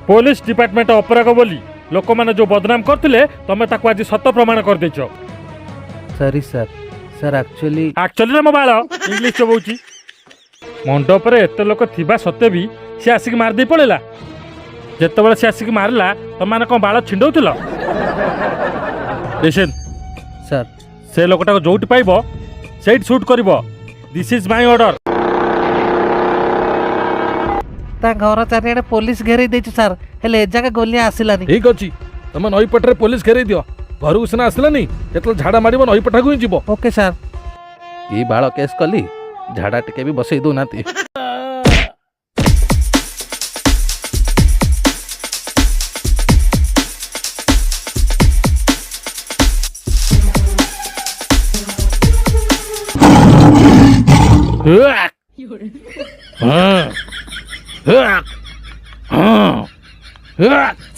Police department ଅପରାଗ ବୋଲି ଲୋକମାନେ ଯୋଉ ବଦନାମ କରୁଥିଲେ, ତମେ ତାକୁ ଆଜି ସତ ପ୍ରମାଣ କରିଦେଇଛ। Sorry sir, sir actually actually ମୋ ବାଳ ଇଂଲିଶ ଚୋବଉଛି। ମଣ୍ଡପରେ ଏତେ ଲୋକ ଥିବା ସତ୍ତ୍ୱେ ବି ସେ ଆସିକି ମାରିଦେଇ ପଳେଇଲା। ଯେତେବେଳେ ସେ ଆସିକି ମାରିଲା, ତମମାନେ କ'ଣ ବାଳ ଛିଣ୍ଡଉଥିଲ? ଲିସନ୍। ସାର୍। ସେ ଲୋକଟାକୁ ଯୋଉଠି ପାଇବ ସେଇଠି ସୁଟ୍ କରିବ। This is my order. ତା ଘର ଚାରିଆଡ଼େ ପୋଲିସ ଘେରେଇ ଦେଇଛୁ ସାର୍, ହେଲେ ଏ ଯାକେ ଗୋଲିଆ ଆସିଲାନି। ଠିକ ଅଛି, ତମେ ନଈ ପଟରେ ପୋଲିସ ଘେରେଇ ଦିଅ। ଘରକୁ ସିନା ଆସିଲାନି, ଯେତେବେଳେ ଝାଡ଼ା ମାରିବ ନଈ ପଠାକୁ ହିଁ ଯିବ। Okay sir. କି ବାଳ କେସ୍ କଲି, ଝାଡ଼ା ଟିକେ ବି ବସେଇ ଦଉନାହାନ୍ତି।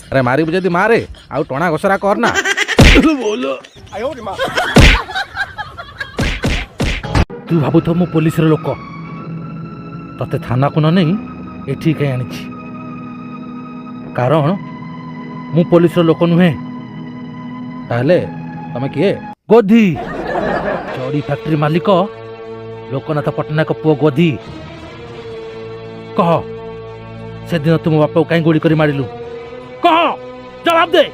ଆରେ ମାରିବୁ ଯଦି ମାରେ, ଆଉ ଟଣା ଘୋଷରା କର ନା। ତୁ ଭାବୁଥିବୁ ମୁଁ ପୋଲିସର ଲୋକ, ତତେ ଥାନାକୁ ନ ନେଇ ଏଠିକି କାହିଁ ଆଣିଛି? କାରଣ ମୁଁ ପୋଲିସର ଲୋକ ନୁହେଁ। ତାହେଲେ ତମେ କିଏ? ଗୋଧି, ଚଡ଼ି ଫ୍ୟାକ୍ଟ୍ରି ମାଲିକ ଲୋକନାଥ ପଟ୍ଟନାୟକ ପୁଅ ଗୋଧି। କହ, ସେଦିନ ତୁ ମୋ ବାପାକୁ କାହିଁ ଗୁଳି କରି ମାରିଲୁ? କହ, ଜବାବ ଦେ।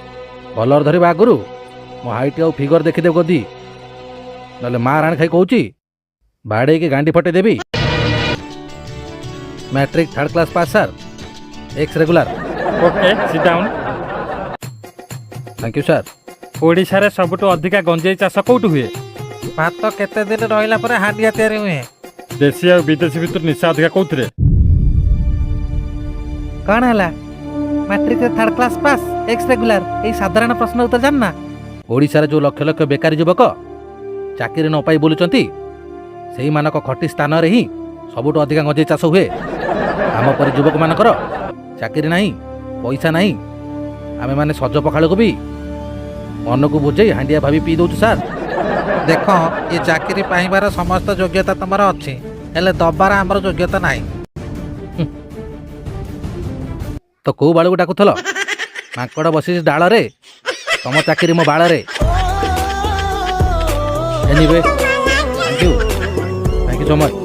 କଲର ଧରିବା ଆଗରୁ ମୋ ହାଇଟ୍ ଆଉ ଫିଗର ଦେଖିଦେବ ଗଦି, ନହେଲେ ମା ରାଣ ଖାଇ କହୁଛି, ବାଡ଼େଇକି ଗାଣ୍ଡି ଫଟେଇ ଦେବି। Matric third class pass sir, ex regular. Okay, sit down. Thank you sir. ଓଡ଼ିଶାରେ ସବୁଠୁ ଅଧିକା ଗଞ୍ଜେଇ ଚାଷ କୋଉଠି ହୁଏ? ଭାତ କେତେ ଦିନ ରହିଲା ପରେ ହାଣ୍ଡିଆ ତିଆରି ହୁଏ? ଦେଶୀ ଆଉ ବିଦେଶୀ ଭିତରୁ ନିଶା ଅଧିକା କୋଉଥିରେ? କ'ଣ ହେଲା? ମାଟ୍ରିକରେ third class pass, ex regular, ଏଇ ସାଧାରଣ ପ୍ରଶ୍ନ ଉତ୍ତର ଜାଣିନା? ଓଡ଼ିଶାରେ ଯେଉଁ ଲକ୍ଷ ଲକ୍ଷ ବେକାରୀ ଯୁବକ ଚାକିରି ନ ପାଇ ବୁଲୁଛନ୍ତି, ସେଇମାନଙ୍କ ଖଟି ସ୍ଥାନରେ ହିଁ ସବୁଠୁ ଅଧିକା ଗଞ୍ଜେଇ ଚାଷ ହୁଏ। ଆମ ପରି ଯୁବକମାନଙ୍କର ଚାକିରି ନାହିଁ, ପଇସା ନାହିଁ, ଆମେମାନେ ସଜ ପଖାଳକୁ ବି ମନକୁ ବୁଝେଇ ହାଣ୍ଡିଆ ଭାବି ପିଇ ଦେଉଛୁ ସାର୍। ଦେଖ, ଏ ଚାକିରି ପାଇବାର ସମସ୍ତ ଯୋଗ୍ୟତା ତମର ଅଛି, ହେଲେ ଦବାର ଆମର ଯୋଗ୍ୟତା ନାହିଁ। ତ କୋଉ ବାଳକୁ ଡାକୁଥିଲ? ମାଙ୍କଡ଼ ବସିଛି ଡାଳରେ, ତମ ଚାକିରି ମୋ ବାଳରେ। Anyway, thank you, thank you so much.